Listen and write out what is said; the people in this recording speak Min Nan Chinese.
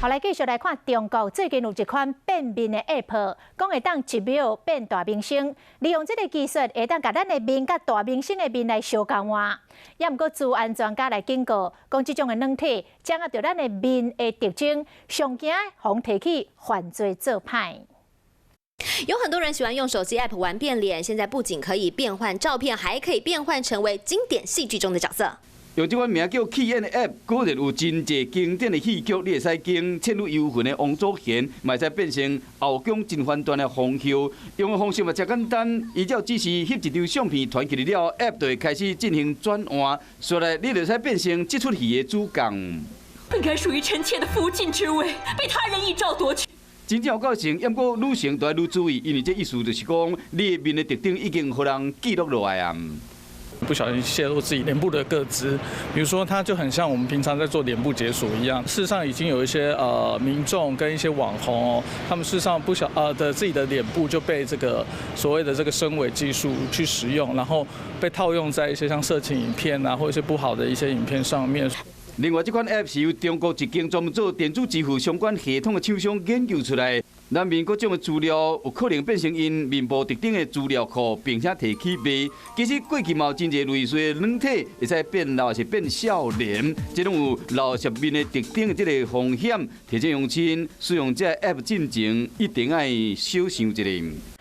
好，來繼續來看中國最近有一款變面的 App，講會當一秒變大明星，利用這个技術會當共咱的面佮大明星的面來相共換。也毋過，資安專家來警告，講這種的軟體掌握著咱的面的特徵，上驚予提去犯罪做歹。有很多人喜歡用手機 App 玩變臉，現在不僅可以變換照片，還可以變換成為經典戲劇中的角色。用這款名叫氣演的 App，果然有真濟經典的戲劇，你會使揀倩女幽魂的王祖賢，嘛會使變成後宮甄嬛傳的皇后。用的方式嘛誠簡單，伊只要只是翕一張相片傳去了，App 就會開始進行轉換，所以你就會使變成這齣戲的主角。本該屬於臣妾的福晉之位，被他人一招奪去。真正有夠神，毋過女性都愛愈注意，因為這意思就是講，你的面的特徵已經予人記錄落來啊。不小心洩露自己臉部的個資，比如說，它就很像我們平常在做臉部解鎖一樣。事實上，已經有一些民眾跟一些網紅哦，他們事實上不小的自己的臉部就被這個所謂的這個深偽技術去使用，然後被套用在一些像色情影片啊，或一些不好的一些影片上面。另外，這款 App 是由中國一間專門做電子支付相關系統的廠商研究出來。咱面各種的資料有可能變成𪜶面部特徵的資料庫，並且提去賣。其實過去嘛有真濟類似的軟體，會使變老抑是變少年，這攏有漏泄面的特徵的這個風險。提醒鄉親使用這个 App 進前，一定愛小想一下。